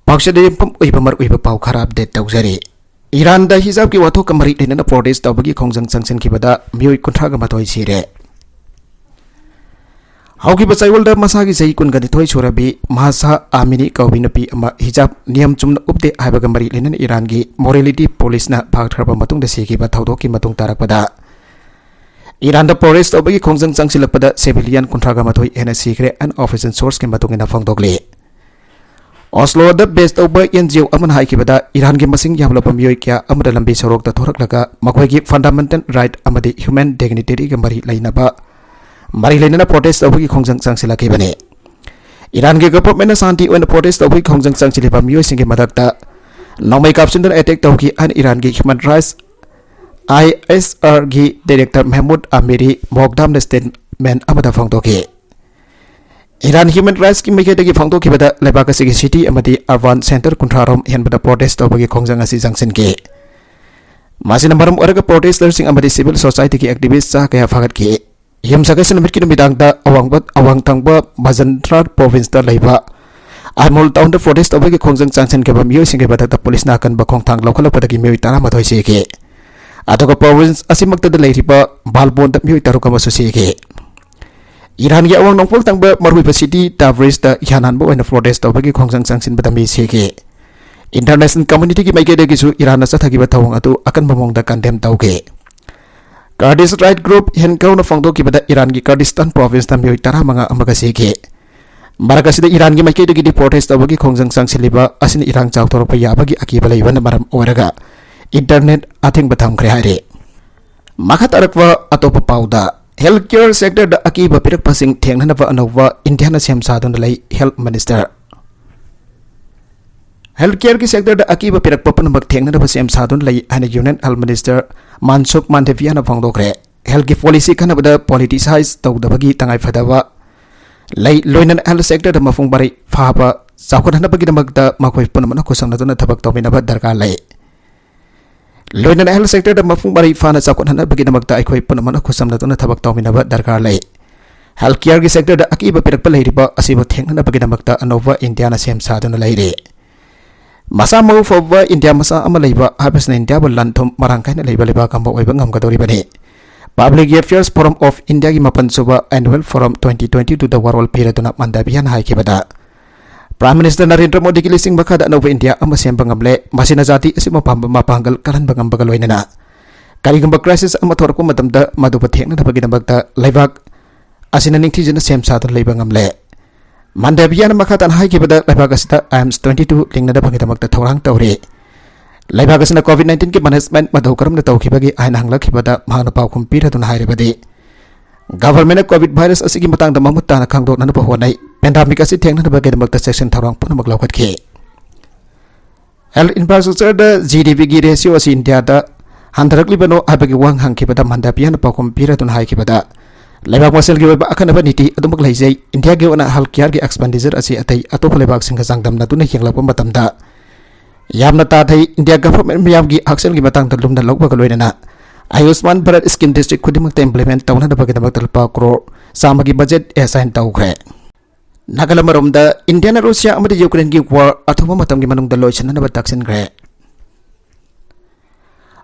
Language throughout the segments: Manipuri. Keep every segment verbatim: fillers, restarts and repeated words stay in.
ꯄꯥꯎꯆꯦꯗ ꯌꯨꯝꯐꯝ ꯑꯣꯏꯕ ꯃꯔꯨꯑꯣꯏꯕ ꯄꯥꯎ ꯈꯔ ꯑꯞꯗꯦꯠ ꯇꯧꯖꯔꯤ꯫ ꯏꯔꯥꯟꯗ ꯍꯤꯖꯥꯕꯀꯤ ꯋꯥꯊꯣꯛꯀ ꯃꯔꯤ ꯂꯩꯅꯅ ꯄ꯭ꯔꯣꯇꯦꯁ ꯇꯧꯕꯒꯤ ꯈꯣꯡꯖꯪ ꯆꯪꯁꯤꯟꯈꯤꯕꯗ ꯃꯤꯑꯣꯏ ꯀꯨꯟꯊ꯭ꯔꯥꯒ ꯃꯥꯊꯣꯏ ꯁꯤꯔꯦ꯫ ꯍꯧꯈꯤꯕ ꯆꯌꯣꯜꯗ ꯃꯁꯥꯒꯤ ꯆꯍꯤ ꯀꯨꯟꯒ ꯅꯤꯊꯣꯏ ꯁꯨꯔꯕꯤ ꯃꯍꯁꯥ ꯑꯥꯃꯤꯅꯤ ꯀꯧꯕꯤ ꯅꯨꯄꯤ ꯑꯃ ꯍꯤꯖꯥꯕ ꯅꯤꯌꯝ ꯆꯨꯝꯅ ꯎꯞꯇꯦ ꯍꯥꯏꯕꯒ ꯃꯔꯤ ꯂꯩꯅꯅ ꯏꯔꯥꯟꯒꯤ ꯃꯣꯔꯦꯂꯤꯇꯤ ꯄꯨꯂꯤꯁꯅ ꯐꯥꯈ꯭ꯔꯕ ꯃꯇꯨꯡꯗ ꯁꯤꯈꯤꯕ ꯊꯧꯗꯣꯛꯀꯤ ꯃꯇꯨꯡ ꯇꯥꯔꯛꯄꯗ ꯏꯔꯥꯟꯗ ꯄ꯭ꯔꯣꯇꯦꯁ ꯇꯧꯕꯒꯤ ꯈꯣꯡꯖꯪ ꯆꯪꯁꯤꯜꯂꯛꯄꯗ ꯁꯤꯚꯤꯂꯤꯌꯟ ꯀꯨꯟꯊ꯭ꯔꯥꯒ ꯃꯥꯊꯣꯏ ꯍꯦꯟꯅ ꯁꯤꯈ꯭ꯔꯦ, ꯑꯟꯑꯣꯐꯤꯁꯤꯌꯦꯜ ꯁꯣꯔꯁꯀꯤ ꯃꯇꯨꯡ ꯏꯟꯅ ꯐꯣꯡꯗꯣꯛꯂꯤ꯫ ꯑꯣꯁꯂꯣꯗ ꯕꯦꯁ ꯇꯧꯕ ꯑꯦꯟ ꯖꯤ ꯑꯣ ꯑꯃꯅ ꯍꯥꯏꯈꯤꯕꯗ, ꯏꯔꯥꯟꯒꯤ ꯃꯁꯤꯡ ꯌꯥꯝꯂꯕ ꯃꯤꯑꯣꯏ ꯀꯌꯥ ꯑꯃꯗ ꯂꯝꯕꯤ ꯁꯣꯔꯣꯛꯇ ꯊꯣꯔꯛꯂꯒ ꯃꯈꯣꯏꯒꯤ ꯐꯟꯗꯥꯃꯦꯟꯇꯦꯜ ꯔꯥꯏꯠ ꯑꯃꯗꯤ ꯍ꯭ꯌꯨꯃꯦꯟ ꯗꯤꯒꯅꯤꯇꯤꯒ ꯃꯔꯤ ꯂꯩꯅꯕ, ꯃꯔꯤ ꯂꯩꯅꯅ ꯄ꯭ꯔꯣꯇꯦꯁ ꯇꯧꯕꯒꯤ ꯈꯣꯡꯖꯪ ꯆꯪꯁꯤꯜꯂꯛꯈꯤꯕꯅꯤ꯫ ꯏꯔꯥꯟꯒꯤ ꯒꯚꯔꯟꯃꯦꯟꯠꯅ ꯁꯥꯟꯇꯤ ꯑꯣꯏꯅ ꯄ꯭ꯔꯣꯇꯦꯁ ꯇꯧꯕꯒꯤ ꯈꯣꯡꯖꯪ ꯆꯪꯁꯤꯜꯂꯤꯕ ꯃꯤꯑꯣꯏꯁꯤꯡꯒꯤ ꯃꯊꯛꯇ ꯅꯣꯡꯃꯩ ꯀꯥꯞꯁꯤꯟꯗꯨꯅ ꯑꯦꯇꯦꯛ ꯇꯧꯈꯤ ꯍꯥꯏꯅ ꯏꯔꯥꯟꯒꯤ ꯍ꯭ꯌꯨꯃꯦꯟ ꯔꯥꯏꯠꯁ, ꯑꯥꯏ ꯑꯦꯁ ꯑꯥꯔꯒꯤ ꯗꯥꯏꯔꯦꯛꯇꯔ ꯃꯦꯍꯃꯨꯗ ꯑꯃꯤꯔꯤ ꯃꯣꯛꯗꯥꯝꯅ ꯁ꯭ꯇꯦꯠꯃꯦꯟꯠ ꯑꯃꯗ ꯐꯣꯡꯗꯣꯛꯈꯤ꯫ ꯏꯔꯥꯟ ꯍ꯭ꯌꯨꯃꯦꯟ ꯔꯥꯏꯠꯁꯀꯤ ꯃꯥꯏꯀꯩꯗꯒꯤ ꯐꯣꯡꯗꯣꯛꯈꯤꯕꯗ, ꯂꯩꯕꯥꯛ ꯑꯁꯤꯒꯤ ꯁꯤꯇꯤ ꯑꯃꯗꯤ ꯑꯔꯕꯥꯟ ꯁꯦꯟꯇꯔ ꯀꯨꯟꯊ꯭ꯔꯥ ꯔꯣꯝ ꯍꯦꯟꯕꯗ ꯄ꯭ꯔꯣꯇꯦꯁ ꯇꯧꯕꯒꯤ ꯈꯣꯡꯖꯪ ꯑꯁꯤ ꯆꯪꯁꯤꯟꯈꯤ꯫ ꯃꯁꯤꯅ ꯃꯔꯝ ꯑꯣꯏꯔꯒ ꯄ꯭ꯔꯣꯇꯦꯁꯇꯔꯁꯤꯡ ꯑꯃꯗꯤ ꯁꯤꯚꯤꯜ ꯁꯣꯁꯥꯏꯇꯤꯒꯤ ꯑꯦꯛꯇꯤꯚꯤꯁ ꯆꯥ ꯀꯌꯥ ꯐꯥꯒꯠꯈꯤ꯫ ꯌꯨꯝꯁꯀꯩꯁ ꯅꯨꯃꯤꯠꯀꯤ ꯅꯨꯃꯤꯗꯥꯡꯗ ꯑꯋꯥꯡꯕ, ꯑꯋꯥꯡ ꯊꯪꯕ ꯃꯖꯟꯗ꯭ꯔꯥ ꯄ꯭ꯔꯣꯚꯤꯟꯁꯇ ꯂꯩꯕ ꯑꯥꯏꯃꯣꯜ ꯇꯥꯎꯟꯗ ꯄ꯭ꯔꯣꯇꯦꯁ ꯇꯧꯕꯒꯤ ꯈꯣꯡꯖꯪ ꯆꯪꯁꯤꯟꯈꯤꯕ ꯃꯤꯑꯣꯏꯁꯤꯡꯒꯤ ꯃꯊꯛꯇ ꯄꯨꯂꯤꯁꯅ ꯑꯀꯟꯕ ꯈꯣꯡꯊꯥꯡ ꯂꯧꯈꯠꯂꯛꯄꯗꯒꯤ ꯃꯤꯑꯣꯏ ꯇꯔꯥꯃꯥꯊꯣꯏ ꯁꯤꯈꯤ꯫ ꯑꯗꯨꯒ ꯄ꯭ꯔꯣꯚꯤꯟꯁ ꯑꯁꯤꯃꯛꯇꯗ ꯂꯩꯔꯤꯕ ꯕꯥꯜꯕꯣꯟꯗ ꯃꯤꯑꯣꯏ ꯇꯔꯨꯛ ꯑꯃꯁꯨ ꯁꯤꯈꯤ꯫ ꯏꯔꯥꯟꯒꯤ ꯑꯋꯥꯡ ꯅꯣꯡꯄꯣꯛ ꯊꯪꯕ ꯃꯔꯨꯑꯣꯏꯕ ꯁꯤꯇꯤ ꯇꯥꯕ꯭ꯔꯤꯖꯇ ꯏꯍꯥꯟ ꯍꯥꯟꯕ ꯑꯣꯏꯅ ꯄ꯭ꯔꯣꯇꯦꯁ ꯇꯧꯕꯒꯤ ꯈꯣꯡꯖꯪ ꯆꯪꯁꯤꯟꯕꯗ ꯃꯤ ꯁꯤꯈꯤ꯫ ꯏꯟꯇꯔꯅꯦꯁꯅꯦꯜ ꯀꯝꯃ꯭ꯌꯨꯅꯤꯇꯤꯒꯤ ꯃꯥꯏꯀꯩꯗꯒꯤꯁꯨ ꯏꯔꯥꯟꯅ ꯆꯠꯊꯈꯤꯕ ꯊꯧꯑꯣꯡ ꯑꯗꯨ ꯑꯀꯟꯕ ꯃꯑꯣꯡꯗ ꯀꯟꯗꯦꯝ ꯇꯧꯈꯤ꯫ ꯀꯔꯗꯤꯁ ꯔꯥꯏꯠ ꯒ꯭ꯔꯨꯞ ꯍꯦꯟꯀꯧꯅ ꯐꯣꯡꯗꯣꯛꯈꯤꯕꯗ, ꯏꯔꯥꯟꯒꯤ ꯀꯔꯗꯤꯁꯇꯥꯟ ꯄ꯭ꯔꯣꯚꯤꯟꯁꯇ ꯃꯤꯑꯣꯏ ꯇꯔꯥꯃꯉꯥ ꯑꯃꯒ ꯁꯤꯈꯤ꯫ ꯃꯔꯛ ꯑꯁꯤꯗ, ꯏꯔꯥꯟꯒꯤ ꯃꯥꯏꯀꯩꯗꯒꯤꯗꯤ ꯄ꯭ꯔꯣꯇꯦꯁ ꯇꯧꯕꯒꯤ ꯈꯣꯡꯖꯪ ꯆꯪꯁꯤꯜꯂꯤꯕ ꯑꯁꯤꯅ ꯏꯔꯥꯡ ꯆꯥꯎꯊꯣꯔꯛꯄ ꯌꯥꯕꯒꯤ ꯑꯀꯤꯕ ꯂꯩꯕꯅ ꯃꯔꯝ ꯑꯣꯏꯔꯒ ꯏꯟꯇꯔꯅꯦꯠ ꯑꯊꯤꯡꯕ ꯊꯝꯈ꯭ꯔꯦ ꯍꯥꯏꯔꯤ꯫ ꯃꯈꯥ ꯇꯥꯔꯛꯄ ꯑꯇꯣꯞꯄ ꯄꯥꯎꯗ, ꯍꯦꯜꯊ ꯀꯦꯌꯔ ꯁꯦꯛꯇꯔꯗ ꯑꯀꯤꯕ ꯄꯤꯔꯛꯄꯁꯤꯡ ꯊꯦꯡꯅꯅꯕ ꯑꯅꯧꯕ ꯏꯟꯗꯤꯌꯥꯅ ꯁꯦꯝ ꯁꯥꯗꯨꯅ ꯂꯩ, ꯍꯦꯜꯊ ꯃꯤꯅꯤꯁꯇꯔ꯫ ꯍꯦꯜꯊ ꯀꯦꯌꯔꯒꯤ ꯁꯦꯛꯇꯔꯗ ꯑꯀꯤꯕ ꯄꯤꯔꯛꯄ ꯄꯨꯝꯅꯃꯛ ꯊꯦꯡꯅꯅꯕ ꯁꯦꯝ ꯁꯥꯗꯨꯅ ꯂꯩ ꯍꯥꯏꯅ ꯌꯨꯅꯤꯌꯟ ꯍꯦꯜꯊ ꯃꯤꯅꯤꯁꯇꯔ ꯃꯥꯟꯁꯨꯈ ꯃꯥꯟꯗꯚꯤꯌꯥꯅ ꯐꯣꯡꯗꯣꯛꯈ꯭ꯔꯦ꯫ ꯍꯦꯜꯊꯀꯤ ꯄꯣꯂꯤꯁꯤ ꯈꯟꯅꯕꯗ ꯄꯣꯂꯤꯇꯤꯁꯥꯏꯖ ꯇꯧꯗꯕꯒꯤ ꯇꯉꯥꯏꯐꯗꯕ ꯂꯩ, ꯂꯣꯏꯅꯅ ꯍꯦꯜꯊ ꯁꯦꯛꯇꯔꯗ ꯃꯄꯨꯡ ꯃꯔꯩ ꯐꯥꯕ ꯆꯥꯎꯈꯠꯍꯟꯅꯕꯒꯤꯗꯃꯛꯇ ꯃꯈꯣꯏ ꯄꯨꯝꯅꯃꯛꯅ ꯈꯨꯠꯁꯝꯅꯗꯨꯅ ꯊꯕꯛ ꯇꯧꯃꯤꯟꯅꯕ ꯗꯔꯀꯥꯔ ꯂꯩ꯫ ꯂꯣꯏꯅꯅ ꯍꯦꯜꯊ ꯁꯦꯛꯇꯔꯗ ꯃꯄꯨꯡ ꯃꯔꯩ ꯐꯥꯅ ꯆꯥꯎꯈꯠꯍꯟꯅꯕꯒꯤꯗꯃꯛꯇ ꯑꯩꯈꯣꯏ ꯄꯨꯝꯅꯃꯛꯅ ꯈꯨꯠꯁꯝꯅꯗꯨꯅ ꯊꯕꯛ ꯇꯧꯃꯤꯟꯅꯕ ꯗꯔꯀꯥꯔ ꯂꯩ꯫ ꯍꯦꯜꯊ ꯀꯦꯌꯔꯒꯤ ꯁꯦꯛꯇꯔꯗ ꯑꯀꯤꯕ ꯄꯤꯔꯛꯄ ꯂꯩꯔꯤꯕ ꯑꯁꯤꯕꯨ ꯊꯦꯡꯅꯅꯕꯒꯤꯗꯃꯛꯇ ꯑꯅꯧꯕ ꯏꯟꯗꯤꯌꯥꯅ ꯁꯦꯝ ꯁꯥꯗꯨꯅ ꯂꯩꯔꯤ꯫ ꯃꯁꯥ ꯃꯎ ꯐꯕ ꯏꯟꯗꯤꯌꯥ ꯃꯆꯥ ꯑꯃ ꯂꯩꯕ ꯍꯥꯏꯕꯁꯤꯅ ꯏꯟꯗꯤꯌꯥꯕꯨ ꯂꯟ ꯊꯨꯝ ꯃꯔꯥꯡ ꯀꯥꯏꯅ ꯂꯩꯕ ꯂꯩꯕꯥꯛ ꯑꯃ ꯑꯣꯏꯕ ꯉꯝꯒꯗꯧꯔꯤꯕꯅꯤ꯫ Public Affairs Forum of Indiaꯒꯤ ꯃꯥꯄꯟ ꯁꯨꯕ Annual Forum twenty twenty twoꯗ ꯋꯥꯔꯣꯜ ꯄꯤꯔꯗꯨꯅ ꯃꯟꯗꯥꯕꯤꯌꯥꯅ ꯍꯥꯏꯈꯤꯕꯗ, Prime Minister ꯅꯔꯦꯟꯗ꯭ꯔ ꯃꯣꯗꯤꯒꯤ ꯂꯤꯆꯤꯡ ꯃꯈꯥꯗ ꯑꯅꯧꯕ ꯏꯟꯗꯤꯌꯥ ꯑꯃ ꯁꯦꯝꯕ ꯉꯝꯂꯦ, ꯃꯁꯤꯅ ꯖꯥꯇꯤ ꯑꯁꯤꯕꯨ ꯃꯄꯥꯡ-, ꯃꯄꯥꯡꯒꯜ ꯀꯜꯍꯟꯕ ꯉꯝꯕꯒ ꯂꯣꯏꯅꯅ ꯀꯔꯤꯒꯨꯝꯕ crisis ꯑꯃ ꯊꯣꯔꯛꯄ ꯃꯇꯝꯗ ꯃꯗꯨꯕꯨ ꯊꯦꯡꯅꯅꯕꯒꯤꯗꯃꯛꯇ ꯂꯩꯕꯥꯛ ꯑꯁꯤꯅ ꯅꯤꯡꯊꯤꯖꯅ ꯁꯦꯝ ꯁꯥꯗꯨꯅ ꯂꯩꯕ ꯉꯝꯂꯦ꯫ ꯃꯟꯗꯥꯕꯤꯌꯥꯅ ꯃꯈꯥ ꯇꯥꯅ ꯍꯥꯏꯈꯤꯕꯗ, ꯂꯩꯕꯥꯛ ꯑꯁꯤꯗ ꯑꯥꯏ ꯑꯦꯝ ꯇ꯭ꯋꯦꯟꯇꯤ ꯇꯨ ꯂꯤꯡꯅꯅꯕꯒꯤꯗꯃꯛꯇ ꯊꯧꯔꯥꯡ ꯇꯧꯔꯤ꯫ ꯂꯩꯕꯥꯛ ꯑꯁꯤꯅ COVID nineteenꯒꯤ management ꯃꯇꯧ ꯀꯔꯝꯅ ꯇꯧꯈꯤꯕꯒꯦ ꯍꯥꯏꯅ ꯍꯪꯂꯛꯈꯤꯕꯗ ꯃꯍꯥꯛꯅ ꯄꯥꯎꯈꯨꯝ ꯄꯤꯔꯗꯨꯅ ꯍꯥꯏꯔꯕꯗꯤ, Governmentꯅ COVID virus ꯑꯁꯤꯒꯤ ꯃꯇꯥꯡꯗ ꯃꯃꯨꯠ ꯇꯥꯅ ꯈꯪꯗꯣꯛꯅꯅꯕ ꯍꯣꯠꯅꯩ꯫ Pandemic ꯑꯁꯤ ꯊꯦꯡꯅꯅꯕꯒꯤꯗꯃꯛꯇ ꯆꯦꯛꯁꯤꯟ ꯊꯧꯔꯥꯡ ꯄꯨꯝꯅꯃꯛ ꯂꯧꯈꯠꯈꯤ꯫ Health infrastructureꯗ GDPꯒꯤ ratioꯁꯤ ꯏꯟꯗꯤꯌꯥꯗ ꯍꯟꯊꯔꯛꯂꯤꯕꯅꯣ ꯍꯥꯏꯕꯒꯤ ꯋꯥꯍꯪ ꯍꯪꯈꯤꯕꯗ ꯃꯟꯗꯥꯕꯤꯌꯥꯅ ꯄꯥꯎꯈꯨꯝ ꯄꯤꯔꯗꯨꯅ ꯍꯥꯏꯈꯤꯕꯗ, ꯂꯩꯕꯥꯛ ꯃꯁꯦꯜꯒꯤ ꯑꯣꯏꯕ ꯑꯈꯟꯅꯕ ꯅꯤꯇꯤ ꯑꯗꯨꯃꯛ ꯂꯩꯖꯩ꯫ ꯏꯟꯗꯤꯌꯥꯒꯤ ꯑꯣꯏꯅ health careꯒꯤ expenditure ꯑꯁꯤ ꯑꯇꯩ ꯑꯇꯣꯞꯄ ꯂꯩꯕꯥꯛꯁꯤꯡꯒ ꯆꯥꯡꯗꯝꯅꯗꯨꯅ ꯌꯦꯡꯂꯛꯄ ꯃꯇꯝꯗ ꯌꯥꯝꯅ ꯇꯥꯊꯩ꯫ ꯏꯟꯗꯤꯌꯥ government ꯃꯤꯌꯥꯝꯒꯤ ꯍꯛꯁꯦꯜꯒꯤ ꯃꯇꯥꯡꯗ ꯂꯨꯝꯅ ꯂꯧꯕꯒ ꯂꯣꯏꯅꯅ Ayushman Bharat scheme district ꯈꯨꯗꯤꯡꯃꯛꯇ implement ꯇꯧꯅꯅꯕꯒꯤꯗꯃꯛꯇ ꯂꯨꯄꯥ ꯀ꯭ꯔꯣꯔ ꯆꯥꯝꯃꯒꯤ budget assign ꯇꯧꯈ꯭ꯔꯦ꯫ ꯅꯥꯀꯜ ꯑꯃꯔꯣꯝꯗ, ꯏꯟꯗꯤꯌꯥꯅ ꯔꯨꯁꯤꯌꯥ ꯑꯃꯗꯤ ꯌꯨꯀ꯭ꯔꯦꯟꯒꯤ war ꯑꯊꯨꯕ ꯃꯇꯝꯒꯤ ꯃꯅꯨꯡꯗ ꯂꯣꯏꯁꯤꯟꯅꯅꯕ ꯇꯛꯁꯤꯟꯈ꯭ꯔꯦ꯫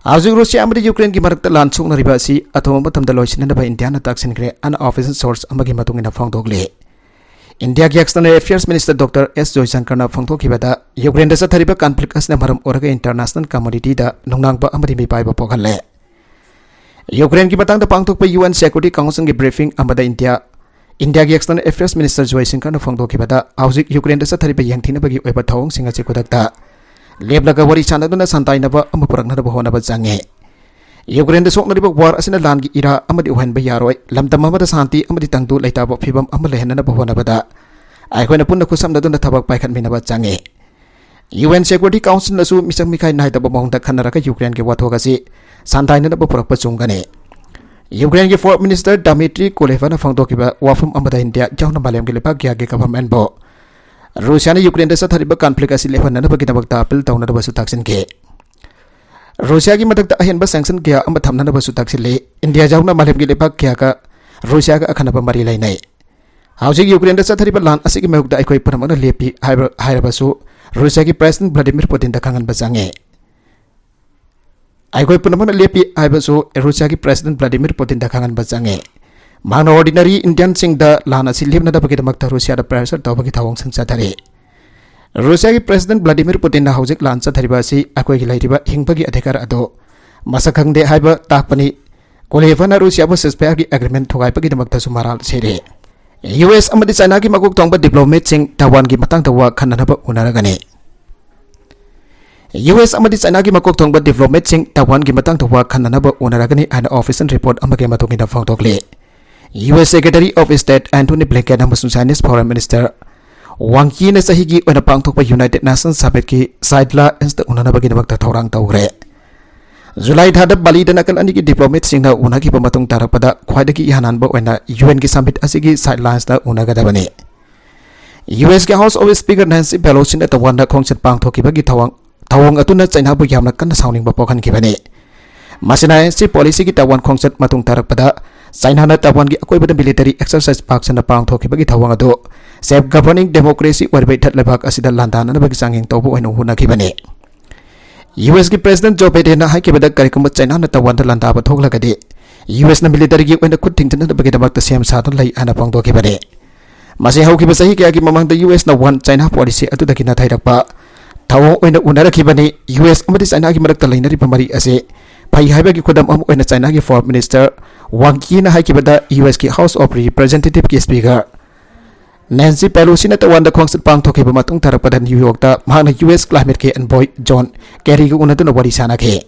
ꯍꯧꯖꯤꯛ ꯔꯨꯁꯤꯌꯥ ꯑꯃꯗꯤ ꯌꯨꯀ꯭ꯔꯦꯟꯒꯤ ꯃꯔꯛꯇ ꯂꯥꯟ ꯁꯣꯛꯅꯔꯤꯕ ꯑꯁꯤ ꯑꯊꯨꯕ ꯃꯇꯝꯗ ꯂꯣꯏꯁꯤꯟꯅꯅꯕ ꯏꯟꯗꯤꯌꯥꯅ ꯇꯛꯁꯤꯟꯈ꯭ꯔꯦ, unofficial source ꯑꯃꯒꯤ ꯃꯇꯨꯡ ꯏꯟꯅ ꯐꯣꯡꯗꯣꯛꯂꯤ꯫ ꯏꯟꯗꯤꯌꯥꯒꯤ external affairs minister Doctor S ꯖꯣꯏꯁꯪꯀꯔꯅ ꯐꯣꯡꯗꯣꯛꯈꯤꯕꯗ, ꯌꯨꯀ꯭ꯔꯦꯟꯗ ꯆꯠꯊꯔꯤꯕ conflict ꯑꯁꯤꯅ ꯃꯔꯝ ꯑꯣꯏꯔꯒ international communityꯗ ꯅꯨꯡꯅꯥꯡꯕ ꯑꯃꯗꯤ ꯃꯤꯄꯥꯏꯕ ꯄꯣꯛꯍꯜꯂꯦ꯫ ꯌꯨꯀ꯭ꯔꯦꯟꯒꯤ ꯃꯇꯥꯡꯗ ꯄꯥꯡꯊꯣꯛꯄ UN Security Councilꯒꯤ briefing ꯑꯃꯗ ꯏꯟꯗꯤꯌꯥ, ꯏꯟꯗꯤꯌꯥꯒꯤ external affairs minister ꯖꯣꯏꯁꯪꯀꯔꯅ ꯐꯣꯡꯗꯣꯛꯈꯤꯕꯗ, ꯍꯧꯖꯤꯛ ꯌꯨꯀ꯭ꯔꯦꯟꯗ ꯆꯠꯊꯔꯤꯕ ꯌꯦꯡꯊꯤꯅꯕꯒꯤ ꯑꯣꯏꯕ ꯊꯧꯑꯣꯡꯁꯤꯡ ꯑꯁꯤ ꯈꯨꯗꯛꯇ ꯂꯦꯞꯂꯒ ꯋꯥꯔꯤ ꯁꯥꯟꯅꯗꯨꯅ ꯁꯥꯟꯇꯥꯏꯅꯕ ꯑꯃ ꯄꯨꯔꯛꯅꯅꯕ ꯍꯣꯠꯅꯕ ꯆꯪꯉꯤ꯫ ꯌꯨꯀ꯭ꯔꯦꯟꯗ ꯁꯣꯛꯅꯔꯤꯕ war ꯑꯁꯤꯅ ꯂꯥꯟꯒꯤ ꯏꯔꯥ ꯑꯃꯗꯤ ꯑꯣꯏꯍꯟꯕ ꯌꯥꯔꯣꯏ꯫ ꯂꯝꯗꯝ ꯑꯃꯗ ꯁꯥꯟꯇꯤ ꯑꯃꯗꯤ ꯇꯪꯗꯨ ꯂꯩꯇꯥꯕ ꯐꯤꯕꯝ ꯑꯃ ꯂꯩꯍꯟꯅꯅꯕ ꯍꯣꯠꯅꯕꯗ ꯑꯩꯈꯣꯏꯅ ꯄꯨꯟꯅ ꯈꯨꯠꯁꯝꯅꯗꯨꯅ ꯊꯕꯛ ꯄꯥꯏꯈꯠꯃꯤꯟꯅꯕ ꯆꯪꯉꯤ꯫ UN Security Councilꯅꯁꯨ ꯃꯤꯆꯪ ꯃꯤꯈꯥꯏ ꯅꯥꯏꯗꯕ ꯃꯑꯣꯡꯗ ꯈꯟꯅꯔꯒ ꯌꯨꯀ꯭ꯔꯦꯟꯒꯤ ꯋꯥꯊꯣꯛ ꯑꯁꯤ ꯁꯥꯟꯇꯥꯏꯅꯅꯕ ꯄꯨꯔꯛꯄ ꯆꯨꯝꯒꯅꯤ꯫ ꯌꯨꯀ꯭ꯔꯦꯟꯒꯤ Foreign Minister Dmitry Kulevaꯅ ꯐꯣꯡꯗꯣꯛꯈꯤꯕ ꯋꯥꯐꯝ ꯑꯃꯗ ꯏꯟꯗꯤꯌꯥ ꯌꯥꯎꯅ ꯃꯥꯂꯦꯝꯒꯤ ꯂꯩꯕꯥꯛ ꯀꯌꯥꯒꯤ governmentꯕꯨ ꯔꯨꯁꯤꯌꯥꯅ ꯌꯨꯀ꯭ꯔꯦꯟꯗ ꯆꯠꯊꯔꯤꯕ conflict ꯑꯁꯤ ꯂꯦꯞꯍꯟꯅꯅꯕꯒꯤꯗꯃꯛꯇ appeal ꯇꯧꯅꯅꯕꯁꯨ ꯇꯥꯛꯁꯤꯟꯈꯤ꯫ ꯔꯨꯁꯤꯌꯥꯒꯤ ꯃꯊꯛꯇ ꯑꯍꯦꯟꯕ sanction ꯀꯌꯥ ꯑꯃ ꯊꯝꯅꯅꯕꯁꯨ ꯇꯥꯛꯁꯤꯜꯂꯤ꯫ ꯏꯟꯗꯤꯌꯥ ꯌꯥꯎꯅ ꯃꯥꯂꯦꯝꯒꯤ ꯂꯩꯕꯥꯛ ꯀꯌꯥꯒ ꯔꯨꯁꯤꯌꯥꯒ ꯑꯈꯟꯅꯕ ꯃꯔꯤ ꯂꯩꯅꯩ꯫ ꯍꯧꯖꯤꯛ ꯌꯨꯀ꯭ꯔꯦꯟꯗ ꯆꯠꯊꯔꯤꯕ ꯂꯥꯟ ꯑꯁꯤꯒꯤ ꯃꯥꯌꯣꯛꯇ ꯑꯩꯈꯣꯏ ꯄꯨꯝꯅꯃꯛꯅ ꯂꯦꯞꯄꯤ ꯍꯥꯏꯕ-, ꯍꯥꯏꯔꯕꯁꯨ, ꯔꯨꯁꯤꯌꯥꯒꯤ ꯄ꯭ꯔꯦꯁꯤꯗꯦꯟ ꯚ꯭ꯂꯥꯗꯤꯃꯤꯔ ꯄꯨꯇꯤꯟꯗ ꯈꯪꯍꯟꯕ ꯆꯪꯉꯤ꯫ ꯑꯩꯈꯣꯏ ꯄꯨꯝꯅꯃꯛꯅ ꯂꯦꯞꯄꯤ ꯍꯥꯏꯕꯁꯨ ꯔꯨꯁꯤꯌꯥꯒꯤ ꯄ꯭ꯔꯦꯁꯤꯗꯦꯟ ꯚ꯭ꯂꯥꯗꯤꯃꯤꯔ ꯄꯨꯇꯤꯟꯗ ꯈꯪꯍꯟꯕ ꯆꯪꯉꯤ꯫ ꯃꯍꯥꯛꯅ ꯑꯣꯔꯗꯤꯅꯔꯤ ꯏꯟꯗꯤꯌꯟꯁꯤꯡꯗ ꯂꯥꯟ ꯑꯁꯤ ꯂꯦꯞꯅꯗꯕꯒꯤꯗꯃꯛꯇ ꯔꯨꯁꯤꯌꯥꯗ ꯄ꯭ꯔꯦꯁꯔ ꯇꯧꯕꯒꯤ ꯊꯧꯑꯣꯡꯁꯤꯡ ꯆꯠꯊꯔꯤ꯫ ꯔꯨꯁꯤꯌꯥꯒꯤ ꯄ꯭ꯔꯦꯁꯤꯗꯦꯟ ꯚ꯭ꯂꯥꯗꯤꯃꯤꯔ ꯄꯨꯇꯤꯟꯅ ꯍꯧꯖꯤꯛ ꯂꯥꯟ ꯆꯠꯊꯔꯤꯕ ꯑꯁꯤ ꯑꯩꯈꯣꯏꯒꯤ ꯂꯩꯔꯤꯕ ꯍꯤꯡꯕꯒꯤ ꯑꯙꯤꯀꯥꯔ ꯑꯗꯨ ꯃꯁꯛ ꯈꯪꯗꯦ ꯍꯥꯏꯕ ꯇꯥꯛꯄꯅꯤ꯫ ꯀꯨꯂꯦꯚꯥꯅ ꯔꯨꯁꯤꯌꯥꯕꯨ ꯁꯤꯖꯐꯥꯌꯔꯒꯤ ꯑꯦꯒ꯭ꯔꯤꯃꯦꯟ ꯊꯨꯒꯥꯏꯕꯒꯤꯗꯃꯛꯇꯁꯨ ꯃꯔꯥꯜ ꯁꯤꯔꯦ꯫ ꯌꯨ ꯑꯦꯁ ꯑꯃꯗꯤ ꯆꯥꯏꯅꯥꯒꯤ ꯃꯀꯣꯛ ꯊꯣꯡꯕ ꯗꯤꯄ꯭ꯂꯣꯃꯦꯠꯁꯤꯡ ꯇꯥꯏꯋꯥꯟꯒꯤ ꯃꯇꯥꯡꯗ ꯋꯥ ꯈꯟꯅꯅꯕ ꯎꯅꯔꯒꯅꯤ꯫ ꯌꯨ ꯑꯦꯁ ꯑꯃꯗꯤ ꯆꯥꯏꯅꯥꯒꯤ ꯃꯀꯣꯛ ꯊꯣꯡꯕ ꯗꯤꯄ꯭ꯂꯣꯃꯦꯠꯁꯤꯡ ꯇꯥꯏꯋꯥꯟꯒꯤ ꯃꯇꯥꯡꯗ ꯋꯥ ꯈꯟꯅꯅꯕ ꯎꯅꯔꯒꯅꯤ ꯍꯥꯏꯅ ꯑꯣꯐꯤꯁꯤꯌꯦꯜ ꯔꯤꯄꯣꯔꯠ ꯑꯃꯒꯤ ꯃꯇꯨꯡ ꯏꯟꯅ ꯐꯣꯡꯗꯣꯛꯂꯤ꯫ U S secretary of state Anthony Blinken ꯑꯃꯁꯨꯡ ꯆꯥꯏꯅꯤꯁ ꯐꯣꯔꯦꯟ ꯃꯤꯅꯤꯁꯇꯔ ꯋꯥꯡ ꯌꯤꯅ ꯆꯍꯤꯒꯤ ꯑꯣꯏꯅ ꯄꯥꯡꯊꯣꯛꯄ ꯌꯨꯅꯥꯏꯇꯦꯗ ꯅꯦꯁꯟꯁ ꯁꯃꯤꯠꯀꯤ ꯁꯥꯏꯗ ꯂꯥꯏꯟꯁꯇ ꯎꯅꯅꯕꯒꯤꯗꯃꯛꯇ ꯊꯧꯔꯥꯡ ꯇꯧꯈ꯭ꯔꯦ꯫ ꯖꯨꯂꯥꯏ ꯊꯥꯗ ꯕꯥꯂꯤꯗ ꯅꯥꯀꯜ ꯑꯅꯤꯒꯤ ꯗꯤꯄ꯭ꯂꯣꯃꯦꯠꯁꯤꯡꯅ ꯎꯅꯈꯤꯕ ꯃꯇꯨꯡ ꯇꯥꯔꯛꯄꯗ ꯈ꯭ꯋꯥꯏꯗꯒꯤ ꯏꯍꯥꯟ ꯍꯥꯟꯕ ꯑꯣꯏꯅ ꯌꯨ ꯑꯦꯟꯒꯤ ꯁꯃꯤꯠ ꯑꯁꯤꯒꯤ ꯁꯥꯏꯗ ꯂꯥꯏꯟꯁꯇ ꯎꯅꯒꯗꯕꯅꯤ꯫ ꯌꯨ ꯑꯦꯁꯀꯤ ꯍꯥꯎꯁ ꯑꯣꯐ ꯁ꯭ꯄꯤꯀꯔ ꯅꯦꯟꯁꯤ ꯄꯦꯂꯣꯁꯤꯅ ꯇꯥꯏꯋꯥꯟꯗ ꯈꯣꯡꯆꯠ ꯄꯥꯡꯊꯣꯛꯈꯤꯕꯒꯤ ꯊꯧꯑꯣꯡ, ꯊꯧꯑꯣꯡ ꯑꯗꯨꯅ ꯆꯥꯏꯅꯥꯕꯨ ꯌꯥꯝꯅ ꯀꯟꯅ ꯁꯥꯎꯅꯤꯡꯕ ꯄꯣꯛꯍꯟꯈꯤꯕꯅꯤ꯫ ꯃꯁꯤꯅ ꯑꯦꯟ ꯁꯤ ꯄꯣꯂꯤꯁꯤꯒꯤ ꯇꯥꯏꯋꯥꯟ ꯈꯣꯡꯆꯠ ꯃꯇꯨꯡ ꯇꯥꯔꯛꯄꯗ ꯆꯥꯏꯅꯥꯅ ꯇꯥꯏꯋꯥꯟꯒꯤ ꯑꯀꯣꯏꯕꯗ ꯃꯤꯂꯤꯇꯔꯤ ꯑꯦꯛꯁꯔꯁꯥꯏꯁ ꯄꯥꯛ ꯁꯟꯅ ꯄꯥꯡꯊꯣꯛꯈꯤꯕꯒꯤ ꯊꯧꯑꯣꯡ ꯑꯗꯨ ꯁꯦꯜꯐ ꯒꯚꯔꯅꯤꯡ ꯗꯦꯃꯣꯀ꯭ꯔꯦꯁꯤ ꯑꯣꯏꯔꯤꯕ ꯏꯊꯠ ꯂꯩꯕꯥꯛ ꯑꯁꯤꯗ ꯂꯥꯟꯗꯥꯅꯅꯕꯒꯤ ꯆꯥꯡꯌꯦꯡ ꯇꯧꯕ ꯑꯣꯏꯅ ꯎꯅꯈꯤꯕꯅꯤ꯫ ꯌꯨ ꯑꯦꯁꯀꯤ ꯄ꯭ꯔꯦꯁꯤꯗꯦꯟ ꯖꯣ ꯕꯥꯏꯗꯦꯟꯅ ꯍꯥꯏꯈꯤꯕꯗ ꯀꯔꯤꯒꯨꯝꯕ ꯆꯥꯏꯅꯥꯅ ꯇꯥꯏꯋꯥꯟꯗ ꯂꯥꯟꯗꯥꯕ ꯊꯣꯛꯂꯒꯗꯤ ꯌꯨ ꯑꯦꯁꯅ ꯃꯤꯂꯤꯇꯔꯤꯒꯤ ꯑꯣꯏꯅ ꯈꯨꯠ ꯊꯤꯡꯖꯤꯟꯅꯅꯕꯒꯤꯗꯃꯛꯇ ꯁꯦꯝ ꯁꯥꯗꯨꯅ ꯂꯩ ꯍꯥꯏꯅ ꯐꯣꯡꯗꯣꯛꯈꯤꯕꯅꯤ꯫ ꯃꯁꯤ ꯍꯧꯈꯤꯕ ꯆꯍꯤ ꯀꯌꯥꯒꯤ ꯃꯃꯥꯡꯗ ꯌꯨ ꯑꯦꯁꯅ ꯋꯥꯟ ꯆꯥꯏꯅꯥ ꯄꯣꯂꯤꯁꯤ ꯑꯗꯨꯗꯒꯤ ꯅꯥꯊꯩꯔꯛꯄ ꯊꯧꯑꯣꯡ ꯑꯣꯏꯅ ꯎꯅꯔꯛꯈꯤꯕꯅꯤ꯫ ꯌꯨ ꯑꯦꯁ ꯑꯃꯗꯤ ꯆꯥꯏꯅꯥꯒꯤ ꯃꯔꯛꯇ ꯂꯩꯅꯔꯤꯕ ꯃꯔꯤ ꯑꯁꯤ ꯐꯩ ꯍꯥꯏꯕꯒꯤ ꯈꯨꯗꯝ ꯑꯃ ꯑꯣꯏꯅ ꯆꯥꯏꯅꯥꯒꯤ ꯐꯣꯔꯦꯟ ꯃꯤꯅꯤꯁꯇꯔ ꯋꯥꯡ ꯌꯤꯅ ꯍꯥꯏꯈꯤꯕꯗ ꯌꯨ ꯑꯦꯁꯀꯤ ꯍꯥꯎꯁ ꯑꯣꯐ ꯔꯤꯄ꯭ꯔꯦꯖꯦꯟꯇꯦꯇꯤꯚꯀꯤ ꯁ꯭ꯄꯤꯀꯔ ꯅꯦꯟꯁꯤ ꯄꯦꯂꯣꯁꯤꯅ ꯇꯥꯏꯋꯥꯟꯗ ꯈꯣꯡꯆꯠ ꯄꯥꯡꯊꯣꯛꯈꯤꯕ ꯃꯇꯨꯡ ꯇꯥꯔꯛꯄꯗ ꯅ꯭ꯌꯨ ꯌꯣꯔꯛꯇ ꯃꯍꯥꯛꯅ ꯌꯨ ꯑꯦꯁ ꯀ꯭ꯂꯥꯏꯃꯦꯠꯀꯤ ꯑꯦꯟꯚꯣꯏ ꯖꯣꯟ ꯀꯦꯔꯤꯒ ꯎꯅꯗꯨꯅ ꯋꯥꯔꯤ ꯁꯥꯟꯅꯈꯤ꯫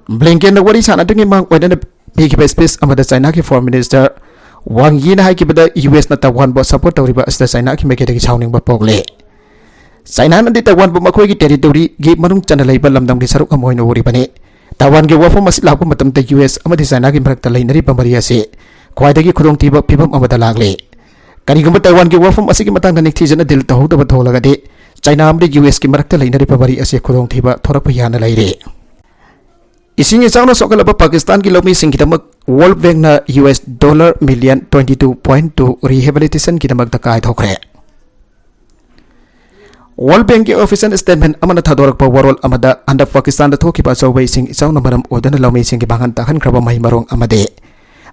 ꯕ꯭ꯂꯤꯡꯀꯦꯟꯅ ꯋꯥꯔꯤ ꯁꯥꯟꯅꯗ꯭ꯔꯤꯉꯩ ꯃꯃꯥꯡ ꯑꯣꯏꯅ ꯄꯤꯈꯤꯕ ꯁ꯭ꯄꯤꯆ ꯑꯃꯗ ꯆꯥꯏꯅꯥꯒꯤ ꯐꯣꯔꯦꯟ ꯃꯤꯅꯤꯁꯇꯔ ꯋꯥꯡ ꯌꯤꯅ ꯍꯥꯏꯈꯤꯕꯗ ꯌꯨ ꯑꯦꯁꯅ ꯇꯥꯏꯋꯥꯟꯕꯨ ꯁꯄꯣꯔꯠ ꯇꯧꯔꯤꯕ ꯑꯁꯤꯗ ꯆꯥꯏꯅꯥꯒꯤ ꯃꯥꯏꯀꯩꯗꯒꯤ ꯁꯥꯎꯅꯤꯡꯕ ꯄꯣꯛꯂꯦ꯫ ꯆꯥꯏꯅꯥꯅꯗꯤ ꯇꯥꯏꯋꯥꯟꯕꯨ ꯃꯈꯣꯏꯒꯤ ꯇꯦꯔꯤꯇꯣꯔꯤꯒꯤ ꯃꯅꯨꯡ ꯆꯟꯅ ꯂꯩꯕ ꯂꯝꯗꯝꯒꯤ ꯁꯔꯨꯛ ꯑꯃ ꯑꯣꯏꯅ ꯎꯔꯤꯕꯅꯤ꯫ ꯇꯥꯏꯋꯥꯟꯒꯤ ꯋꯥꯐꯝ ꯑꯁꯤ ꯂꯥꯛꯄ ꯃꯇꯝꯗ ꯌꯨ ꯑꯦꯁ ꯑꯃꯗꯤ ꯆꯥꯏꯅꯥꯒꯤ ꯃꯔꯛꯇ ꯂꯩꯅꯔꯤꯕ ꯃꯔꯤ ꯑꯁꯤ ꯈ꯭ꯋꯥꯏꯗꯒꯤ ꯈꯨꯗꯣꯡꯊꯤꯕ ꯐꯤꯚꯝ ꯑꯃꯗ ꯂꯥꯛꯂꯤ꯫ ꯀꯔꯤꯒꯨꯝꯕ ꯇꯥꯏꯋꯥꯟꯒꯤ ꯋꯥꯐꯝ ꯑꯁꯤꯒꯤ ꯃꯇꯥꯡꯗ ꯅꯤꯡꯊꯤꯖꯅ ꯗꯤꯜ ꯇꯧꯍꯧꯗꯕ ꯊꯣꯛꯂꯒꯗꯤ ꯆꯥꯏꯅꯥ ꯑꯃꯗꯤ ꯌꯨ ꯑꯦꯁꯀꯤ ꯃꯔꯛꯇ ꯂꯩꯅꯔꯤꯕ ꯃꯔꯤ ꯑꯁꯤ ꯈꯨꯗꯣꯡꯊꯤꯕ ꯊꯣꯔꯛꯄ ꯌꯥꯅ ꯂꯩꯔꯤ꯫ ꯏꯁꯤꯡ ꯏꯆꯥꯎꯅ ꯁꯣꯛꯍꯜꯂꯕ ꯄꯥꯀꯤꯁꯇꯥꯟꯒꯤ ꯂꯧꯃꯤꯁꯤꯡꯒꯤꯗꯃꯛ ꯋꯥꯔꯜꯗ ꯕꯦꯡꯛꯅ U S dollar million twenty two point two ꯔꯤꯍꯦꯕꯤꯂꯤꯇꯦꯁꯟꯒꯤꯗꯃꯛꯇ ꯀꯥꯏꯊꯣꯛꯈ꯭ꯔꯦ꯫ World Bankꯀꯤ official statement ꯑꯃꯅ ꯊꯥꯗꯣꯔꯛꯄ ꯋꯥꯔꯣꯜ ꯑꯃꯗ, ꯍꯟꯗꯛ ꯄꯥꯀꯤꯁꯇꯥꯟꯗ ꯊꯣꯛꯈꯤꯕ ꯑꯆꯧꯕ ꯏꯁꯤꯡ ꯏꯆꯥꯎꯅ ꯃꯔꯝ ꯑꯣꯏꯗꯨꯅ ꯂꯧꯃꯤꯁꯤꯡꯒꯤ ꯃꯥꯡꯍꯟ ꯇꯥꯛꯍꯟꯈ꯭ꯔꯕ ꯃꯍꯩ ꯃꯔꯣꯡ ꯑꯃꯗꯤ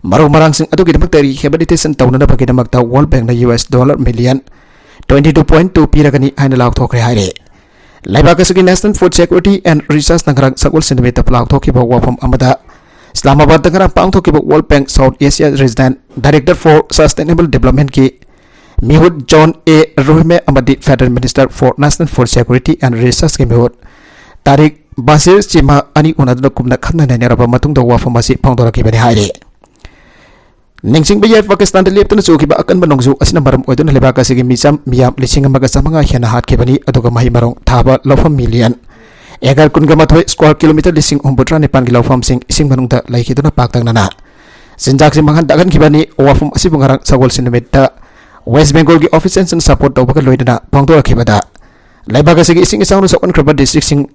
ꯃꯔꯨ ꯃꯔꯥꯡꯁꯤꯡ ꯑꯗꯨꯒꯤꯗꯃꯛꯇ rehabilitation ꯇꯧꯅꯅꯕꯒꯤꯗꯃꯛꯇ World Bankꯅ U S dollar million twenty two point two ꯄꯤꯔꯒꯅꯤ ꯍꯥꯏꯅ ꯂꯥꯎꯊꯣꯛꯈ꯭ꯔꯦ ꯍꯥꯏꯔꯦ꯫ ꯂꯩꯕꯥꯛ ꯑꯁꯤꯒꯤ National Food Security and Researchꯅ ꯉꯔꯥꯡ ꯁꯒꯣꯜꯁꯦꯟ ꯅꯨꯃꯤꯠꯇ ꯂꯥꯎꯊꯣꯛꯈꯤꯕ ꯋꯥꯐꯝ ꯑꯃꯗ, ꯏꯁꯂꯥꯃꯥꯕꯥꯗꯇ ꯉꯔꯥꯡ ꯄꯥꯡꯊꯣꯛꯈꯤꯕ World Bank South Asia Region Director for Sustainable Developmentꯀꯤ ꯃꯤꯍꯨꯠ John A Rohme ꯑꯃꯗꯤ Federal Minister for National Food Security and Researchꯀꯤ ꯃꯤꯍꯨꯠ ꯇꯥꯔꯤꯛ ꯕꯥꯁꯤꯔ ꯆꯤꯃꯥ ꯑꯅꯤ ꯎꯅꯗꯨꯅ ꯀꯨꯞꯅ ꯈꯟꯅ ꯅꯩꯅꯔꯕ ꯃꯇꯨꯡꯗ ꯋꯥꯐꯝ ꯑꯁꯤ ꯐꯣꯡꯗꯣꯔꯛꯈꯤꯕꯅꯤ ꯍꯥꯏꯔꯤ꯫ ꯅꯤꯡꯁꯤꯡꯕ ꯌꯥꯏ, ꯄꯥꯀꯤꯁꯇꯥꯟꯗ ꯂꯦꯞꯇꯅ ꯆꯨꯈꯤꯕ ꯑꯀꯟꯕ ꯅꯣꯡꯖꯨ ꯑꯁꯤꯅ ꯃꯔꯝ ꯑꯣꯏꯗꯨꯅ ꯂꯩꯕꯥꯛ ꯑꯁꯤꯒꯤ ꯃꯤꯆꯝ ꯃꯤꯌꯥꯝ ꯂꯤꯁꯤꯡ ꯑꯃꯒ ꯆꯥꯃꯉꯥ ꯍꯦꯟꯅ ꯍꯥꯠꯈꯤꯕꯅꯤ, ꯑꯗꯨꯒ ꯃꯍꯩ ꯃꯔꯣꯡ ꯊꯥꯕ ꯂꯧꯐꯝ million acre ꯀꯨꯟꯒ ꯃꯥꯊꯣꯏ, square kilometre ꯂꯤꯁꯤꯡ ꯍꯨꯝꯐꯨꯇꯔꯥ ꯅꯤꯄꯥꯟꯒꯤ ꯂꯧꯐꯝꯁꯤꯡ ꯏꯁꯤꯡ ꯃꯅꯨꯡꯗ ꯂꯩꯈꯤꯗꯨꯅ ꯄꯥꯛꯇꯛꯅꯅ ꯆꯤꯟꯖꯥꯛꯁꯤꯡ ꯃꯥꯡꯍꯟ ꯇꯥꯛꯍꯟꯈꯤꯕꯅꯤ꯫ ꯋꯥꯐꯝ ꯑꯁꯤꯕꯨ ꯉꯔꯥꯡ ꯁꯒꯣꯜꯁꯦꯟ ꯅꯨꯃꯤꯠꯇ West Bengalꯒꯤ officialꯁꯤꯡꯅ support ꯇꯧꯕꯒ ꯂꯣꯏꯅꯅ ꯐꯣꯡꯗꯣꯔꯛꯈꯤꯕꯗ, ꯂꯩꯕꯥꯛ ꯑꯁꯤꯒꯤ ꯏꯁꯤꯡ ꯏꯆꯥꯎꯅ ꯁꯣꯛꯍꯟꯈ꯭ꯔꯕ districtꯁꯤꯡ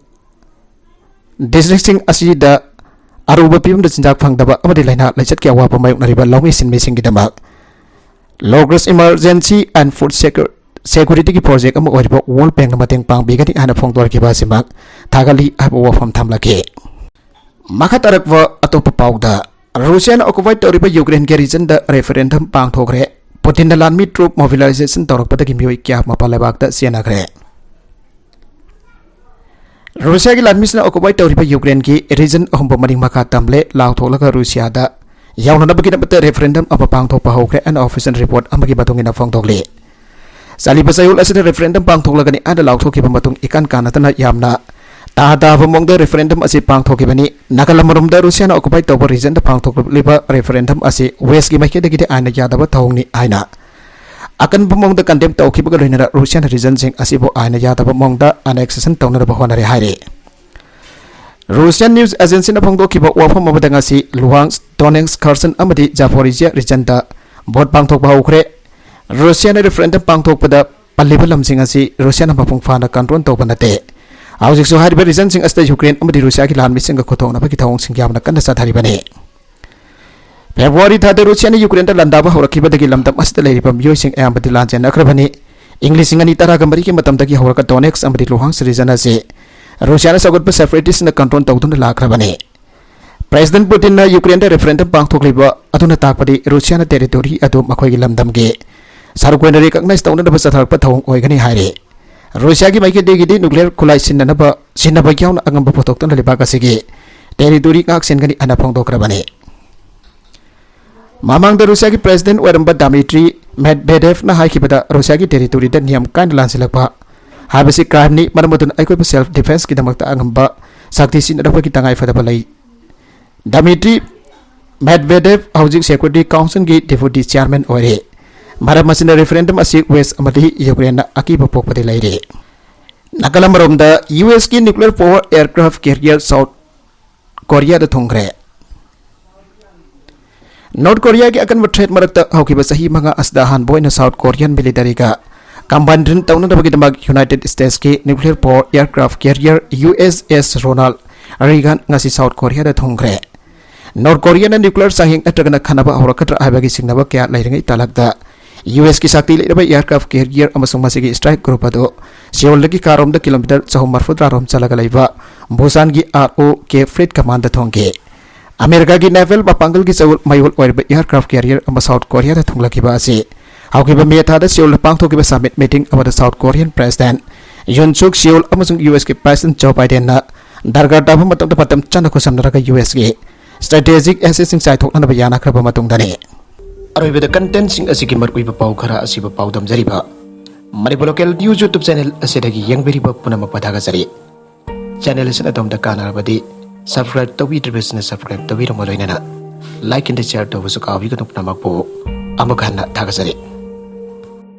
districtꯁꯤꯡ ꯑꯁꯤꯗ ꯑꯔꯨꯕ ꯐꯤꯕꯝꯗ ꯆꯤꯟꯖꯥꯛ ꯐꯪꯗꯕ ꯑꯃꯗꯤ ꯂꯥꯏꯅꯥ ꯂꯥꯏꯆꯠꯀꯤ ꯑꯋꯥꯕ ꯃꯥꯌꯣꯛꯅꯔꯤꯕ ꯂꯧꯃꯤ ꯁꯤꯟꯃꯤꯁꯤꯡꯒꯤꯗꯃꯛ Logos Emergency and Food Secur-, Securityꯒꯤ project ꯑꯃ ꯑꯣꯏꯔꯤꯕ World Bankꯅ ꯃꯇꯦꯡ ꯄꯥꯡꯕꯤꯒꯅꯤ ꯍꯥꯏꯅ ꯐꯣꯡꯗꯣꯔꯛꯈꯤꯕ ꯑꯁꯤꯃꯛ ꯊꯥꯒꯠꯂꯤ ꯍꯥꯏꯕ ꯋꯥꯐꯝ ꯊꯝꯂꯛꯈꯤ꯫ ꯃꯈꯥ ꯇꯥꯔꯛꯄ ꯑꯇꯣꯞꯄ ꯄꯥꯎꯗ, ꯔꯨꯁꯤꯌꯥꯅ occupied ꯇꯧꯔꯤꯕ ꯌꯨꯀ꯭ꯔꯦꯟꯒꯤ regionꯗ referendum ꯄꯥꯡꯊꯣꯛꯈ꯭ꯔꯦ꯫ ꯄꯨꯇꯤꯟꯅ ꯂꯥꯟꯃꯤ troop mobilization ꯇꯧꯔꯛꯄꯗꯒꯤ ꯃꯤꯑꯣꯏ ꯀꯌꯥ ꯃꯄꯥꯟ ꯂꯩꯕꯥꯛꯇ ꯆꯦꯟꯅꯈ꯭ꯔꯦ꯫ ꯔꯨꯁꯤꯌꯥꯒꯤ ꯂꯥꯟꯃꯤꯁꯤꯡꯅ occupied ꯇꯧꯔꯤꯕ ꯌꯨꯀ꯭ꯔꯦꯟꯒꯤ region ꯑꯍꯨꯝꯕꯨ ꯃꯅꯤꯡ ꯃꯈꯥ ꯇꯝꯂꯦ ꯂꯥꯎꯊꯣꯛꯂꯒ ꯔꯨꯁꯤꯌꯥꯗ ꯌꯥꯎꯅꯅꯕꯒꯤꯗꯃꯛꯇ referendum ꯑꯃ ꯄꯥꯡꯊꯣꯛꯄ ꯍꯧꯈ꯭ꯔꯦ ꯍꯥꯏꯅ official report ꯑꯃꯒꯤ ꯃꯇꯨꯡ ꯏꯟꯅ ꯐꯣꯡꯗꯣꯛꯂꯤ꯫ ꯆꯠꯂꯤꯕ ꯆꯌꯣꯜ ꯑꯁꯤꯗ referendum ꯄꯥꯡꯊꯣꯛꯂꯒꯅꯤ ꯍꯥꯏꯅ ꯂꯥꯎꯊꯣꯛꯈꯤꯕ ꯃꯇꯨꯡ ꯏꯀꯥꯟ ꯀꯥꯟꯅꯗꯅ ꯌꯥꯝꯅ ꯇꯥ ꯇꯥꯕ ꯃꯑꯣꯡꯗ referendum ꯑꯁꯤ ꯄꯥꯡꯊꯣꯛꯈꯤꯕꯅꯤ꯫ ꯅꯥꯀꯜ ꯑꯃꯔꯣꯝꯗ ꯔꯨꯁꯤꯌꯥꯅ occupied ꯇꯧꯕ regionꯗ ꯄꯥꯡꯊꯣꯛꯂꯤꯕ referendum ꯑꯁꯤ Westꯀꯤ ꯃꯥꯏꯀꯩꯗꯒꯤꯗꯤ ꯑꯥꯏꯟꯅ ꯌꯥꯗꯕ ꯊꯧꯑꯣꯡꯅꯤ ꯍꯥꯏꯅ ꯑꯀꯟꯕ ꯃꯑꯣꯡꯗ condemn ꯇꯧꯈꯤꯕꯒ ꯂꯣꯏꯅꯅ ꯔꯨꯁꯤꯌꯥꯅ regionꯁꯤꯡ ꯑꯁꯤꯕꯨ ꯑꯥꯏꯟꯅ ꯌꯥꯗꯕ ꯃꯑꯣꯡꯗ annexation ꯇꯧꯅꯅꯕ ꯍꯣꯠꯅꯔꯦ ꯍꯥꯏꯔꯤ꯫ Russian news agencyꯅ ꯐꯣꯡꯗꯣꯛꯈꯤꯕ ꯋꯥꯐꯝ ꯑꯃꯗ ꯉꯁꯤ Luhansk, Donetsk, Kherson ꯑꯃꯗꯤ Zaporizhia regionꯗ vote ꯄꯥꯡꯊꯣꯛꯄ ꯍꯧꯈ꯭ꯔꯦ꯫ ꯔꯨꯁꯤꯌꯥꯅ referendum ꯄꯥꯡꯊꯣꯛꯄꯗ ꯄꯜꯂꯤꯕ ꯂꯝꯁꯤꯡ ꯑꯁꯤ ꯔꯨꯁꯤꯌꯥꯅ ꯃꯄꯨꯡ ꯐꯥꯅ control ꯇꯧꯕ ꯅꯠꯇꯦ꯫ ꯍꯧꯖꯤꯛꯁꯨ ꯍꯥꯏꯔꯤꯕ regionꯁꯤꯡ ꯑꯁꯤꯗ ꯌꯨꯀ꯭ꯔꯦꯟ ꯑꯃꯗꯤ ꯔꯨꯁꯤꯌꯥꯒꯤ ꯂꯥꯟꯃꯤꯁꯤꯡꯒ ꯈꯨꯗꯣꯡꯅꯕꯒꯤ ꯊꯧꯑꯣꯡꯁꯤꯡ ꯌꯥꯝꯅ ꯀꯟꯅ ꯆꯠꯊꯔꯤꯕꯅꯤ꯫ ꯐꯦꯕ꯭ꯔꯨꯋꯥꯔꯤ ꯊꯥꯗ ꯔꯨꯁꯤꯌꯥꯅ ꯌꯨꯀ꯭ꯔꯦꯟꯗ ꯂꯥꯟꯗꯥꯕ ꯍꯧꯔꯛꯈꯤꯕꯗꯒꯤ ꯂꯝꯗꯝ ꯑꯁꯤꯗ ꯂꯩꯔꯤꯕ ꯃꯤꯑꯣꯏꯁꯤꯡ ꯑꯌꯥꯝꯕꯗꯤ ꯂꯥꯟꯖꯦꯟꯅꯈ꯭ꯔꯕꯅꯤ꯫ ꯏꯪ ꯂꯤꯁꯤꯡ ꯑꯅꯤ ꯇꯔꯥꯒ ꯃꯔꯤꯒꯤ ꯃꯇꯝꯗꯒꯤ ꯍꯧꯔꯒ Donetsk ꯑꯃꯗꯤ Luhansk region ꯑꯁꯤ ꯔꯨꯁꯤꯌꯥꯅ ꯁꯧꯒꯠꯄ separatistꯅ control ꯇꯧꯗꯨꯅ ꯂꯥꯛꯈ꯭ꯔꯕꯅꯤ꯫ President Putinꯅ Ukraineꯗ referendum ꯄꯥꯡꯊꯣꯛꯂꯤꯕ ꯑꯗꯨꯅ ꯇꯥꯛꯄꯗꯤ ꯔꯨꯁꯤꯌꯥꯅ territory ꯑꯗꯨ ꯃꯈꯣꯏꯒꯤ ꯂꯝꯗꯝꯒꯤ ꯁꯔꯨꯛ ꯑꯣꯏꯅ recognize ꯇꯧꯅꯅꯕ ꯆꯠꯊꯔꯛꯄ ꯊꯧꯑꯣꯡ ꯑꯣꯏꯒꯅꯤ ꯍꯥꯏꯔꯤ꯫ ꯔꯨꯁꯤꯌꯥꯒꯤ ꯃꯥꯏꯀꯩꯗꯒꯤꯗꯤ nuclear ꯈꯨꯠꯂꯥꯏ ꯁꯤꯖꯤꯟꯅꯅꯕ, ꯁꯤꯖꯤꯟꯅꯕ ꯌꯥꯎꯅ ꯑꯉꯝꯕ ꯄꯨꯊꯣꯛꯇꯨꯅ ꯂꯩꯕꯥꯛ ꯑꯁꯤꯒꯤ territory ꯉꯥꯛ ꯁꯦꯟꯒꯅꯤ ꯍꯥꯏꯅ ꯐꯣꯡꯗꯣꯛꯈ꯭ꯔꯕꯅꯤ꯫ ꯃꯃꯥꯡꯗ ꯔꯨꯁꯤꯌꯥꯒꯤ president ꯑꯣꯏꯔꯝꯕ Dmitry Medvedevꯅ ꯍꯥꯏꯈꯤꯕꯗ, ꯔꯨꯁꯤꯌꯥꯒꯤ territoryꯗ ꯅꯤꯌꯝ ꯀꯥꯏꯅ ꯂꯥꯟꯁꯤꯜꯂꯛꯄ ꯍꯥꯏꯕꯁꯤ crimeꯅꯤ, ꯃꯔꯝ ꯑꯗꯨꯅ ꯑꯩꯈꯣꯏꯕꯨ self defenceꯀꯤꯗꯃꯛꯇ ꯑꯉꯝꯕ ꯁꯛꯇꯤ ꯁꯤꯖꯤꯟꯅꯔꯛꯄꯒꯤ ꯇꯉꯥꯏ ꯐꯗꯕ ꯂꯩ꯫ Dmitry Medvedev ꯍꯧꯖꯤꯛ Security Councilꯒꯤ deputy chairman ꯑꯣꯏꯔꯤ꯫ ꯃꯔꯝ ꯑꯁꯤꯅ referendum ꯑꯁꯤ West ꯑꯃꯗꯤ Ukraineꯅ ꯑꯀꯤꯕ ꯄꯣꯛꯄꯗꯤ ꯂꯩꯔꯤ꯫ ꯅꯥꯀꯜ ꯑꯃꯔꯣꯝꯗ, USꯀꯤ nuclear power aircraft carrier South Koreaꯗ ꯊꯨꯡꯈ꯭ꯔꯦ꯫ North Koreaꯒꯤ ꯑꯀꯟꯕ threat ꯃꯔꯛꯇ ꯍꯧꯈꯤꯕ ꯆꯍꯤ ꯃꯉꯥ ꯑꯁꯤꯗ ꯑꯍꯥꯟꯕ ꯑꯣꯏꯅ South Korean militaryꯒ combine drill ꯇꯧꯅꯅꯕꯒꯤꯗꯃꯛ United Statesꯀꯤ nuclear power aircraft carrier USS Ronald Reagan ꯉꯁꯤ South Koreaꯗ ꯊꯨꯡꯈ꯭ꯔꯦ꯫ North Koreaꯅ nuclear ꯆꯥꯡꯌꯦꯡ ꯅꯠꯇ꯭ꯔꯒꯅ ꯈꯟꯅꯕ ꯍꯧꯔꯛꯀꯗ꯭ꯔꯥ ꯍꯥꯏꯕꯒꯤ ꯆꯤꯡꯅꯕ ꯀꯌꯥ ꯂꯩꯔꯤꯉꯩ ꯇꯥꯂꯛꯇ, USꯀꯤ ꯁꯛꯇꯤ ꯂꯩꯔꯕ aircraft carrier ꯑꯃꯁꯨꯡ ꯃꯁꯤꯒꯤ strike group ꯑꯗꯨ Seoulꯗꯒꯤ car ꯔꯣꯝꯗ kilometre ꯆꯍꯨꯝ ꯃꯔꯤꯐꯨꯇꯔꯥ ꯔꯣꯝ ꯆꯠꯂꯒ ꯂꯩꯕ Busanꯒꯤ ROK Fleet Commandꯗ ꯊꯨꯡꯈꯤ꯫ ꯑꯃꯦꯔꯤꯀꯥꯒꯤ naval ꯃꯄꯥꯡꯒꯜꯒꯤ ꯆꯧ-, ꯃꯌꯣꯜ ꯑꯣꯏꯔꯤꯕ aircraft carrier ꯑꯃ South Koreaꯗ ꯊꯨꯡꯂꯛꯈꯤꯕ ꯑꯁꯤ ꯍꯧꯈꯤꯕ May ꯊꯥꯗ Seoulꯗ ꯄꯥꯡꯊꯣꯛꯈꯤꯕ summit meeting ꯑꯃꯗ South Korean President Yoon Suk Yeol ꯑꯃꯁꯨꯡ USꯀꯤ President Joe Bidenꯅ ꯗꯔꯀꯥꯔ ꯇꯥꯕ ꯃꯇꯝꯗ ꯃꯇꯝ ꯆꯥꯅ ꯈꯨꯠꯁꯝꯅꯔꯒ USꯀꯤ strategic assetꯁꯤꯡ ꯆꯥꯏꯊꯣꯛꯅꯅꯕ ꯌꯥꯅꯈ꯭ꯔꯕ ꯃꯇꯨꯡꯗꯅꯤ꯫ ꯑꯔꯣꯏꯕꯗ contentꯁꯤꯡ ꯑꯁꯤꯒꯤ ꯃꯔꯨꯑꯣꯏꯕ ꯄꯥꯎ ꯈꯔ ꯑꯁꯤꯕꯨ ꯄꯥꯎꯗꯝꯖꯔꯤꯕ Manipur Local News YouTube channel ꯑꯁꯤꯗꯒꯤ ꯌꯦꯡꯕꯤꯔꯤꯕ ꯄꯨꯝꯅꯃꯛꯄꯨ ꯊꯥꯒꯠꯆꯔꯤ꯫ Channel ꯑꯁꯤꯅ ꯑꯗꯣꯝꯗ ꯀꯥꯟꯅꯔꯕꯗꯤ subscribe ꯇꯧꯕꯤꯗ꯭ꯔꯤꯕꯁꯤꯡꯅ subscribe ꯇꯧꯕꯤꯔꯝꯃ ꯂꯣꯏꯅꯅ like and share ꯇꯧꯕꯁꯨ ꯀꯥꯎꯕꯤꯒꯅꯨ꯫ ꯄꯨꯝꯅꯃꯛꯄꯨ ꯑꯃꯨꯛ ꯍꯟꯅ ꯊꯥꯒꯠꯆꯔꯤ꯫